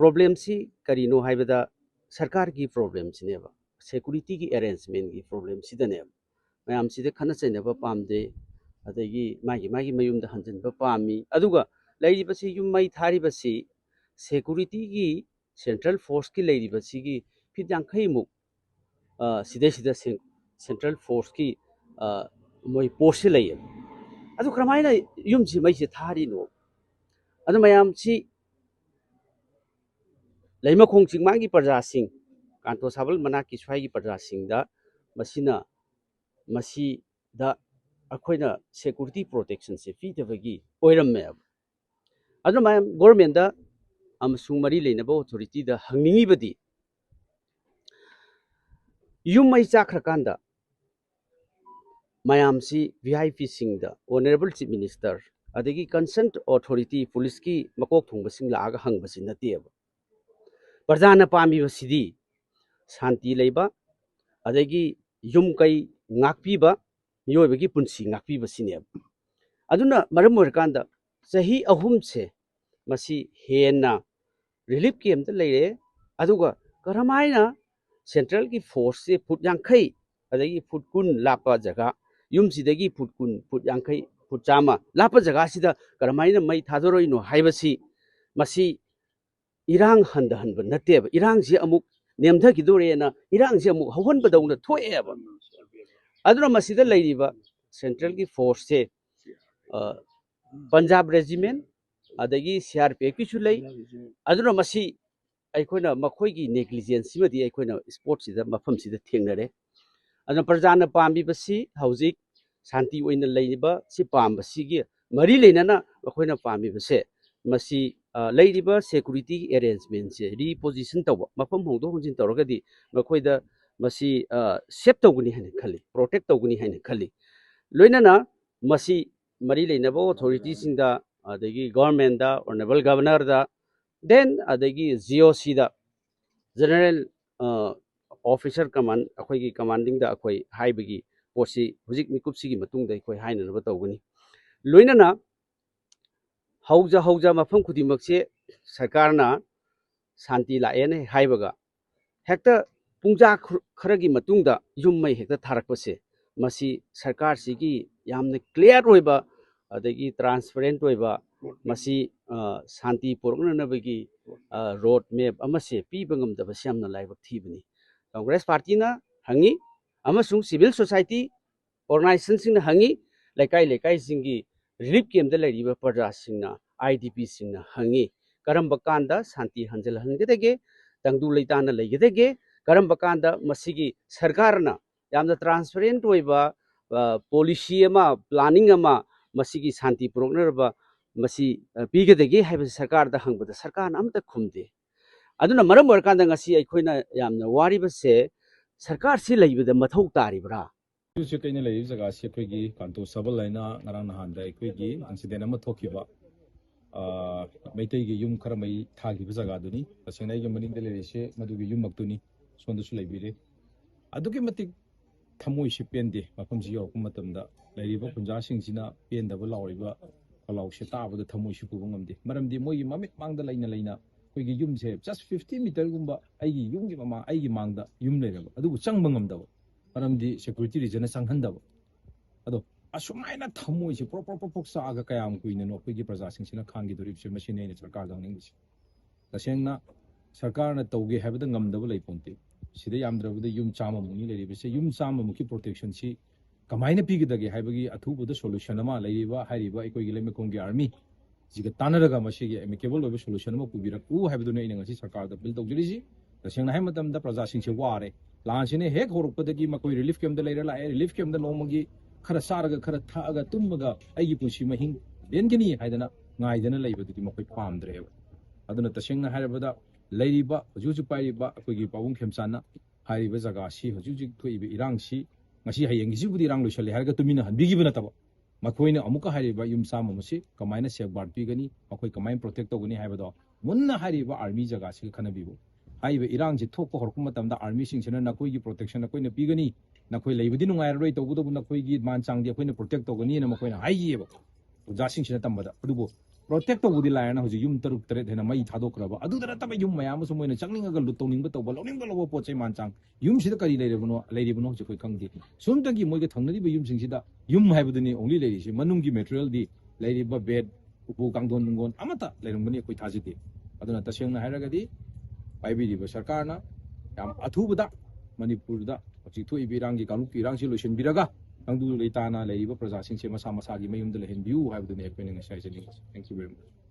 Problemꯁꯤ ꯀꯔꯤꯅꯣ ꯍꯥꯏꯕꯗ, ꯁꯔꯀꯥꯔꯒꯤ problemꯁꯤꯅꯦꯕ, securityꯒꯤ arrangementꯀꯤ problemꯁꯤꯗꯅꯦꯕ꯫ ꯃꯌꯥꯝꯁꯤꯗ ꯈꯠꯅ ꯆꯩꯅꯕ ꯄꯥꯝꯗꯦ, ꯑꯗꯒꯤ ꯃꯥꯒꯤ ꯃꯥꯒꯤ ꯃꯌꯨꯝꯗ ꯍꯟꯖꯤꯟꯕ ꯄꯥꯝꯃꯤ꯫ ꯑꯗꯨꯒ ꯂꯩꯔꯤꯕꯁꯤ, ꯌꯨꯝ ꯃꯩ ꯊꯥꯔꯤꯕꯁꯤ, securityꯒꯤ central forceꯀꯤ ꯂꯩꯔꯤꯕꯁꯤꯒꯤ feet ꯌꯥꯡꯈꯩꯃꯨꯛ, ꯑ, ꯁꯤꯗꯩꯁꯤꯗ cen-, central forceꯀꯤ, ꯑ, ꯃꯣꯏ postꯁꯦ ꯂꯩꯌꯦꯕ꯫ ꯑꯗꯨ ꯀꯔꯝꯍꯥꯏꯅ ꯌꯨꯝꯁꯤ ꯃꯩꯁꯦ ꯊꯥꯔꯤꯅꯣ? ꯑꯗꯨ ꯃꯌꯥꯝꯁꯤ ꯂꯩꯃꯈꯣꯡ ꯆꯤꯡꯃꯥꯟꯒꯤ ꯄ꯭ꯔꯖꯥꯁꯤꯡ, ꯀꯥꯟꯇꯣ ꯁꯥꯕꯜ ꯃꯅꯥꯛꯀꯤ ꯁ꯭ꯋꯥꯏꯒꯤ ꯄ꯭ꯔꯖꯥꯁꯤꯡꯗ ꯃꯁꯤꯅ, ꯃꯁꯤꯗ ꯑꯩꯈꯣꯏꯅ security protectionꯁꯦ ꯄꯤꯗꯕꯒꯤ ꯑꯣꯏꯔꯝꯃꯦꯕ꯫ ꯑꯗꯨꯅ ꯃꯌꯥꯝ governmentꯗ ꯑꯃꯁꯨꯡ ꯃꯔꯤ ꯂꯩꯅꯕ authorityꯗ ꯍꯪꯅꯤꯡꯉꯤꯕꯗꯤ, ꯌꯨꯝ ꯃꯩ ꯆꯥꯛꯈ꯭ꯔꯀꯥꯟꯗ ꯃꯌꯥꯝꯁꯤ VIPꯁꯤꯡꯗ, Honourable Chief Minister, ꯑꯗꯒꯤ concerned authority, ꯄꯨꯂꯤꯁꯀꯤ ꯃꯀꯣꯛ ꯊꯣꯡꯕꯁꯤꯡ ꯂꯥꯛꯑꯒ ꯍꯪꯕꯁꯤ ꯅꯠꯇꯦꯕ꯫ ꯄ꯭ꯔꯖꯥꯅ ꯄꯥꯝꯃꯤꯕꯁꯤꯗꯤ ꯁꯥꯟꯇꯤ ꯂꯩꯕ, ꯑꯗꯒꯤ ꯌꯨꯝ ꯀꯩ ꯉꯥꯛꯄꯤꯕ, ꯃꯤꯑꯣꯏꯕꯒꯤ ꯄꯨꯟꯁꯤ ꯉꯥꯛꯄꯤꯕꯁꯤꯅꯦꯕ꯫ ꯑꯗꯨꯅ ꯃꯔꯝ ꯑꯣꯏꯔꯀꯥꯟꯗ ꯆꯍꯤ ꯑꯍꯨꯝꯁꯦ ꯃꯁꯤ ꯍꯦꯟꯅ relief campꯇ ꯂꯩꯔꯦ꯫ ꯑꯗꯨꯒ ꯀꯔꯝꯍꯥꯏꯅ centralꯒꯤ forceꯁꯦ ꯐꯨꯠ ꯌꯥꯡꯈꯩ, ꯑꯗꯒꯤ ꯐꯨꯠ ꯀꯨꯟ ꯂꯥꯞꯄ ꯖꯒꯥ, ꯌꯨꯝꯁꯤꯗꯒꯤ ꯐꯨꯠ ꯀꯨꯟ, ꯐꯨꯠ ꯌꯥꯡꯈꯩ, ꯐꯨꯠ ꯆꯥꯝꯃ ꯂꯥꯞꯄ ꯖꯒꯥꯁꯤꯗ ꯀꯔꯝꯍꯥꯏꯅ ꯃꯩ ꯊꯥꯗꯣꯔꯛꯏꯅꯣ ꯍꯥꯏꯕꯁꯤ, ꯃꯁꯤ ꯏꯔꯥꯡ ꯍꯟꯊꯍꯟꯕ ꯅꯠꯇꯦꯕ, ꯏꯔꯥꯡꯁꯤ ꯑꯃꯨꯛ ꯅꯦꯝꯊꯈꯤꯗꯣꯔꯦꯅ ꯏꯔꯥꯡꯁꯤ ꯑꯃꯨꯛ ꯍꯧꯍꯟꯕꯗꯧꯅ ꯊꯣꯛꯑꯦꯕ꯫ ꯑꯗꯨꯅ ꯃꯁꯤꯗ ꯂꯩꯔꯤꯕ centralꯒꯤ forceꯁꯦ, ꯑ, Punjab Regiment, ꯑꯗꯒꯤ CRPFꯀꯤꯁꯨ ꯂꯩ꯫ ꯑꯗꯨꯅ ꯃꯁꯤ ꯑꯩꯈꯣꯏꯅ ꯃꯈꯣꯏꯒꯤ negligenceꯁꯤꯃꯗꯤ ꯑꯩꯈꯣꯏꯅ spotꯁꯤꯗ, ꯃꯐꯝꯁꯤꯗ ꯊꯦꯡꯅꯔꯦ꯫ ꯑꯗꯨꯅ ꯄ꯭ꯔꯖꯥꯅ ꯄꯥꯝꯃꯤꯕꯁꯤ, ꯍꯧꯖꯤꯛ ꯁꯥꯟꯇꯤ ꯑꯣꯏꯅ ꯂꯩꯔꯤꯕ ꯁꯤ ꯄꯥꯝꯕꯁꯤꯒꯤ ꯃꯔꯤ ꯂꯩꯅꯅ ꯑꯩꯈꯣꯏꯅ ꯄꯥꯝꯃꯤꯕꯁꯦ, ꯃꯁꯤ, ꯑ, ꯂꯩꯔꯤꯕ security arrangementꯁꯦ reposition ꯇꯧꯕ, ꯃꯐꯝ ꯍꯣꯡꯗꯣꯛ ꯍꯣꯡꯖꯤꯟ ꯇꯧꯔꯒꯗꯤ ꯃꯈꯣꯏꯗ ꯃꯁꯤ, ꯑ, safe ꯇꯧꯒꯅꯤ ꯍꯥꯏꯅ ꯈꯜꯂꯤ, protect ꯇꯧꯒꯅꯤ ꯍꯥꯏꯅ ꯈꯜꯂꯤ꯫ ꯂꯣꯏꯅꯅ ꯃꯁꯤ ꯃꯔꯤ ꯂꯩꯅꯕ authorityꯁꯤꯡꯗ, ꯑꯗꯒꯤ governmentꯗ, Honourable Governorꯗ, then ꯑꯗꯒꯤ GOCꯗ, General, ꯑ, Officer Command, ꯑꯩꯈꯣꯏꯒꯤ commandingꯗ ꯑꯩꯈꯣꯏ ꯍꯥꯏꯕꯒꯤ ꯄꯣꯠꯁꯤ ꯍꯧꯖꯤꯛ ꯃꯤꯀꯨꯞꯁꯤꯒꯤ ꯃꯇꯨꯡꯗ ꯑꯩꯈꯣꯏ ꯍꯥꯏꯅꯅꯕ ꯇꯧꯒꯅꯤ꯫ ꯂꯣꯏꯅꯅ ꯍꯧꯖ ꯍꯧꯖ ꯃꯐꯝ ꯈꯨꯗꯤꯡꯃꯛꯁꯦ ꯁꯔꯀꯥꯔꯅ ꯁꯥꯟꯇꯤ ꯂꯥꯛꯑꯦꯅ ꯍꯥꯏꯕꯒ ꯍꯦꯛꯇ ꯄꯨꯡꯖꯥ ꯈꯨ-, ꯈꯔꯒꯤ ꯃꯇꯨꯡꯗ ꯌꯨꯝ ꯃꯩ ꯍꯦꯛꯇ ꯊꯥꯔꯛꯄꯁꯦ, ꯃꯁꯤ ꯁꯔꯀꯥꯔꯁꯤꯒꯤ ꯌꯥꯝꯅ clear ꯑꯣꯏꯕ, ꯑꯗꯒꯤ transparent ꯑꯣꯏꯕ, ꯃꯁꯤ, ꯑ, ꯁꯥꯟꯇꯤ ꯄꯨꯔꯛꯅꯅꯕꯒꯤ, ꯑ, road map ꯑꯃꯁꯦ ꯄꯤꯕ ꯉꯝꯗꯕꯁꯦ ꯌꯥꯝꯅ ꯂꯥꯏꯕꯛ ꯊꯤꯕꯅꯤ꯫ Congress partyꯅ ꯍꯪꯉꯤ ꯑꯃꯁꯨꯡ civil society organizationꯁꯤꯡꯅ ꯍꯪꯉꯤ, ꯂꯩꯀꯥꯏ ꯂꯩꯀꯥꯏꯁꯤꯡꯒꯤ relief campꯇ ꯂꯩꯔꯤꯕ ꯄ꯭ꯔꯖꯥꯁꯤꯡꯅ ꯑꯥꯏ ꯗꯤ ꯄꯤꯁꯤꯡꯅ ꯍꯪꯉꯤ꯫ ꯀꯔꯝꯕ ꯀꯥꯟꯗ ꯁꯥꯟꯇꯤ ꯍꯟꯖꯤꯜꯍꯟꯒꯗꯒꯦ, ꯇꯪꯗꯨ ꯂꯩꯇꯥꯅ ꯂꯩꯒꯗꯒꯦ, ꯀꯔꯝꯕ ꯀꯥꯟꯗ ꯃꯁꯤꯒꯤ ꯁꯔꯀꯥꯔꯅ ꯌꯥꯝꯅ ꯇ꯭ꯔꯥꯟꯁꯄꯔꯦꯟꯠ ꯑꯣꯏꯕ ꯄꯣꯂꯤꯁꯤ ꯑꯃ, ꯄ꯭ꯂꯥꯅꯤꯡ ꯑꯃ ꯃꯁꯤꯒꯤ ꯁꯥꯟꯇꯤ ꯄꯨꯔꯛꯅꯅꯕ ꯃꯁꯤ ꯄꯤꯒꯗꯒꯦ ꯍꯥꯏꯕꯁꯤ ꯁꯔꯀꯥꯔꯗ ꯍꯪꯕꯗ ꯁꯔꯀꯥꯔꯅ ꯑꯃꯠꯇ ꯈꯨꯝꯗꯦ꯫ ꯑꯗꯨꯅ ꯃꯔꯝ ꯑꯣꯏꯔꯀꯥꯟꯗ ꯉꯁꯤ ꯑꯩꯈꯣꯏꯅ ꯌꯥꯝꯅ ꯋꯥꯔꯤꯕꯁꯦ, ꯁꯔꯀꯥꯔꯁꯤ ꯂꯩꯕꯗ ꯃꯊꯧ ꯇꯥꯔꯤꯕ꯭ꯔꯥ? ꯍꯧꯖꯤꯛ ꯑꯩꯅ ꯂꯩꯔꯤꯕ ꯖꯒꯥꯁꯤ ꯑꯩꯈꯣꯏꯒꯤ ꯀꯥꯟꯇꯣ ꯁꯕꯜ ꯍꯥꯏꯅ ꯉꯔꯥꯡ ꯅꯍꯥꯟꯗ ꯑꯩꯈꯣꯏꯒꯤ ꯏꯟꯁꯤꯗꯦꯟ ꯑꯃ ꯊꯣꯛꯈꯤꯕ, ꯑ, ꯃꯩꯇꯩꯒꯤ ꯌꯨꯝ ꯈꯔ ꯃꯩ ꯊꯥꯈꯤꯕ ꯖꯒꯥꯗꯨꯅꯤ꯫ ꯇꯁꯦꯡꯅ ꯑꯩꯒꯤ ꯃꯅꯤꯡꯗ ꯂꯩꯔꯤꯁꯦ ꯃꯗꯨꯒꯤ ꯌꯨꯝꯃꯛꯇꯨꯅꯤ꯫ ꯁꯣꯝꯗꯁꯨ ꯂꯩꯕꯤꯔꯦ꯫ ꯑꯗꯨꯛꯀꯤ ꯃꯇꯤꯛ ꯊꯃꯣꯏꯁꯤ ꯄꯦꯟꯗꯦ꯫ ꯃꯐꯝꯁꯤ ꯌꯧꯔꯛꯄ ꯃꯇꯝꯗ ꯂꯩꯔꯤꯕ ꯈꯨꯟꯖꯥꯁꯤꯡꯁꯤꯅ ꯄꯦꯟꯗꯕ ꯂꯥꯎꯔꯤꯕ ꯈꯣꯜꯂꯥꯎꯁꯦ ꯇꯥꯕꯗ ꯊꯃꯣꯏꯁꯤ ꯄꯨꯕ ꯉꯝꯗꯦ꯫ ꯃꯔꯝꯗꯤ ꯃꯣꯏꯒꯤ ꯃꯃꯤꯠ ꯃꯥꯡꯗ ꯂꯩꯅ ꯂꯩꯅ ꯑꯩꯈꯣꯏꯒꯤ ꯌꯨꯝꯁꯦ just fifty meterꯒꯨꯝꯕ ꯑꯩꯒꯤ ꯌꯨꯝꯒꯤ ꯃꯃꯥꯡ, ꯑꯩꯒꯤ ꯃꯥꯡꯗ ꯌꯨꯝ ꯂꯩꯔꯕ, ꯑꯗꯨꯕꯨ ꯆꯪꯕ ꯉꯝꯗꯕ, ꯃꯔꯝꯗꯤ ꯁꯦꯀ꯭ꯌꯨꯔꯤꯇꯤ ꯔꯤꯖꯟꯅ ꯆꯪꯍꯟꯗꯕ꯫ ꯑꯗꯣ ꯑꯁꯨꯃꯥꯏꯅ ꯊꯃꯣꯏꯁꯦ ꯄ꯭ꯔꯣꯛ ꯄ꯭ꯔꯣꯛ ꯄ꯭ꯔꯣꯛ ꯄ꯭ꯔꯣꯛ ꯆꯥꯛꯑꯒ ꯀꯌꯥꯝ ꯀꯨꯏꯅꯅꯣ ꯑꯩꯈꯣꯏꯒꯤ ꯄ꯭ꯔꯖꯥꯁꯤꯡꯁꯤꯅ ꯈꯥꯡꯈꯤꯗꯣꯔꯤꯕꯁꯦ? ꯃꯁꯤꯅꯤ ꯑꯩꯅ ꯁꯔꯀꯥꯔꯗ ꯍꯪꯅꯤꯡꯕꯁꯦ꯫ ꯇꯁꯦꯡꯅ ꯁꯔꯀꯥꯔꯅ ꯇꯧꯒꯦ ꯍꯥꯏꯕꯗ ꯉꯝꯗꯕ ꯂꯩꯄꯣꯟꯇꯦ꯫ ꯁꯤꯗ ꯌꯥꯝꯗ꯭ꯔꯕꯗ ꯌꯨꯝ ꯆꯥꯝꯃꯃꯨꯛꯅꯤ ꯂꯩꯔꯤꯕꯁꯦ꯫ ꯌꯨꯝ ꯆꯥꯝꯃꯃꯨꯛꯀꯤ ꯄ꯭ꯔꯣꯇꯦꯛꯁꯟꯁꯤ ꯀꯃꯥꯏꯅ ꯄꯤꯒꯗꯒꯦ ꯍꯥꯏꯕꯒꯤ ꯑꯊꯨꯕꯗ ꯁꯣꯂꯨꯁꯟ ꯑꯃ ꯂꯩꯔꯤꯕ, ꯍꯥꯏꯔꯤꯕ ꯑꯩꯈꯣꯏꯒꯤ ꯂꯩꯃꯈꯣꯡꯒꯤ ꯑꯥꯔꯃꯤ ꯁꯤꯒ ꯇꯥꯟꯅꯔꯒ ꯃꯁꯤꯒꯤ ꯑꯦꯃꯤꯀꯦꯕꯜ ꯑꯣꯏꯕ ꯁꯣꯂꯨꯁꯟ ꯑꯃ ꯄꯨꯕꯤꯔꯛꯎ ꯍꯥꯏꯕꯗꯨꯅꯤ ꯑꯩꯅ ꯉꯁꯤ ꯁꯔꯀꯥꯔꯗ ꯑꯄꯤꯜ ꯇꯧꯖꯔꯤꯁꯤ꯫ ꯇꯁꯦꯡꯅ ꯍꯥꯏꯕ ꯃꯇꯝꯗ ꯄ꯭ꯔꯖꯥꯁꯤꯡꯁꯦ ꯋꯥꯔꯦ꯫ ꯂꯥꯟꯁꯤꯅ ꯍꯦꯛ ꯍꯧꯔꯛꯄꯗꯒꯤ ꯃꯈꯣꯏ ꯔꯤꯂꯤꯐ ꯀꯦꯝꯞꯇ ꯂꯩꯔ ꯂꯥꯛꯑꯦ꯫ ꯔꯤꯂꯤꯐ ꯀꯦꯝꯞꯇ ꯅꯣꯡꯃꯒꯤ ꯈꯔ ꯆꯥꯔꯒ, ꯈꯔ ꯊꯛꯑꯒ, ꯇꯨꯝꯃꯒ ꯑꯩꯒꯤ ꯄꯨꯟꯁꯤ ꯃꯍꯤꯡ ꯂꯦꯟꯒꯅꯤ ꯍꯥꯏꯗꯅ ꯉꯥꯏꯗꯅ ꯂꯩꯕꯗꯨꯗꯤ ꯃꯈꯣꯏ ꯄꯥꯝꯗ꯭ꯔꯦꯕ꯫ ꯑꯗꯨꯅ ꯇꯁꯦꯡꯅ ꯍꯥꯏꯔꯕꯗ ꯂꯩꯔꯤꯕ, ꯍꯧꯖꯤꯛ ꯍꯧꯖꯤꯛ ꯄꯥꯏꯔꯤꯕ ꯑꯩꯈꯣꯏꯒꯤ ꯄꯥꯕꯨꯡ ꯈꯦꯝꯆꯥꯟꯅ ꯍꯥꯏꯔꯤꯕ ꯖꯒꯥꯁꯤ ꯍꯧꯖꯤꯛ ꯍꯧꯖꯤꯛ ꯊꯣꯛꯏꯕ ꯏꯔꯥꯡꯁꯤ, ꯉꯁꯤ ꯍꯌꯦꯡꯒꯤꯁꯤꯕꯨꯗꯤ ꯏꯔꯥꯡ ꯂꯣꯏꯁꯜꯂꯦ ꯍꯥꯏꯔꯒ ꯇꯨꯃꯤꯟꯅ ꯍꯟꯕꯤꯈꯤꯕ ꯅꯠꯇꯕ, ꯃꯈꯣꯏꯅ ꯑꯃꯨꯛꯀ ꯍꯥꯏꯔꯤꯕ ꯌꯨꯝ ꯆꯥꯝꯃ ꯑꯃꯁꯤ ꯀꯃꯥꯏꯅ ꯁꯦꯐꯒꯥꯔꯗ ꯄꯤꯒꯅꯤ, ꯃꯈꯣꯏ ꯀꯃꯥꯏꯅ ꯄ꯭ꯔꯣꯇꯦꯛ ꯇꯧꯒꯅꯤ ꯍꯥꯏꯕꯗꯣ ꯃꯨꯟꯅ ꯍꯥꯏꯔꯤꯕ ꯑꯥꯔꯃꯤ ꯖꯒꯥꯁꯤꯒ ꯈꯟꯅꯕꯤꯕ꯫ ꯍꯥꯏꯔꯤꯕ ꯏꯔꯥꯡꯁꯤ ꯊꯣꯛꯄ ꯍꯧꯔꯛꯄ ꯃꯇꯝꯗ ꯑꯥꯔꯃꯤꯁꯤꯡꯁꯤꯅ ꯅꯈꯣꯏꯒꯤ ꯄ꯭ꯔꯣꯇꯦꯛꯁꯟ ꯑꯩꯈꯣꯏꯅ ꯄꯤꯒꯅꯤ, ꯅꯈꯣꯏ ꯂꯩꯕꯗꯤ ꯅꯨꯡꯉꯥꯏꯔꯔꯣꯏ, ꯇꯧꯕꯇꯕꯨ ꯅꯈꯣꯏꯒꯤ ꯃꯥꯟ ꯆꯥꯡꯗꯤ ꯑꯩꯈꯣꯏꯅ ꯄ꯭ꯔꯣꯇꯦꯛ ꯇꯧꯒꯅꯤꯅ ꯃꯈꯣꯏꯅ ꯍꯥꯏꯈꯤꯑꯕ ꯑꯣꯖꯥꯁꯤꯡꯁꯤꯅ ꯇꯝꯕꯗ꯫ ꯑꯗꯨꯕꯨ ꯄ꯭ꯔꯣꯇꯦꯛ ꯇꯧꯕꯗꯤ ꯂꯥꯏꯔꯅ ꯍꯧꯖꯤꯛ ꯌꯨꯝ ꯇꯔꯨꯛ ꯇꯔꯦꯠ ꯍꯦꯟꯅ ꯃꯩ ꯊꯥꯗꯣꯛꯈ꯭ꯔꯕ꯫ ꯑꯗꯨꯗ ꯅꯠꯇꯕ ꯌꯨꯝ ꯃꯌꯥꯝ ꯑꯃꯁꯨ ꯃꯣꯏꯅ ꯆꯪꯅꯤꯡꯉꯒ ꯂꯨꯠ ꯇꯧꯅꯤꯡꯕ ꯇꯧꯕ, ꯂꯧꯅꯤꯡꯕ ꯂꯧꯕ ꯄꯣꯠ ꯆꯩ ꯃꯥꯟ ꯆꯥꯡ ꯌꯨꯝꯁꯤꯗ ꯀꯔꯤ ꯂꯩꯔꯕꯅꯣ, ꯂꯩꯔꯤꯕꯅꯣ ꯍꯧꯖꯤꯛ ꯑꯩꯈꯣꯏ ꯈꯪꯗꯦ꯫ ꯁꯣꯝꯗꯒꯤ ꯃꯣꯏꯒ ꯊꯪꯅꯔꯤꯕ ꯌꯨꯝꯁꯤꯡꯁꯤꯗ ꯌꯨꯝ ꯍꯥꯏꯕꯗꯨꯅꯤ only ꯂꯩꯔꯤꯁꯤ꯫ ꯃꯅꯨꯡꯒꯤ ꯃꯦꯇꯔꯤꯌꯦꯜꯗꯤ, ꯂꯩꯔꯤꯕ ꯕꯦꯗ, ꯎꯄꯨ ꯀꯥꯡꯊꯣꯟ ꯅꯨꯡꯒꯣꯟ ꯑꯃꯠꯇ ꯂꯩꯔꯝꯒꯅꯤ ꯑꯩꯈꯣꯏ ꯊꯥꯖꯗꯦ꯫ ꯑꯗꯨꯅ ꯇꯁꯦꯡꯅ ꯍꯥꯏꯔꯒꯗꯤ ꯄꯥꯏꯕꯤꯔꯤꯕ ꯁꯔꯀꯥꯔꯅ ꯌꯥꯝ ꯑꯊꯨꯕꯗ ꯃꯅꯤꯄꯨꯔꯗ ꯍꯧꯖꯤꯛ ꯊꯣꯛꯏꯕ ꯏꯔꯥꯡꯒꯤ, ꯀꯥꯡꯂꯨꯞꯀꯤ ꯏꯔꯥꯡꯁꯤ ꯂꯣꯏꯁꯤꯟꯕꯤꯔꯒ ꯇꯪꯗꯨ ꯂꯩꯇꯥꯅ ꯂꯩꯔꯤꯕ ꯄ꯭ꯔꯖꯥꯁꯤꯡꯁꯦ ꯃꯁꯥ ꯃꯁꯥꯒꯤ ꯃꯌꯨꯝꯗ ꯂꯩꯍꯟꯕꯤꯌꯨ ꯍꯥꯏꯕꯗꯨꯅꯤ ꯑꯩꯈꯣꯏꯅ ꯉꯁꯤ ꯍꯥꯏꯖꯅꯤꯡꯕꯁꯦ꯫ Thank you very much.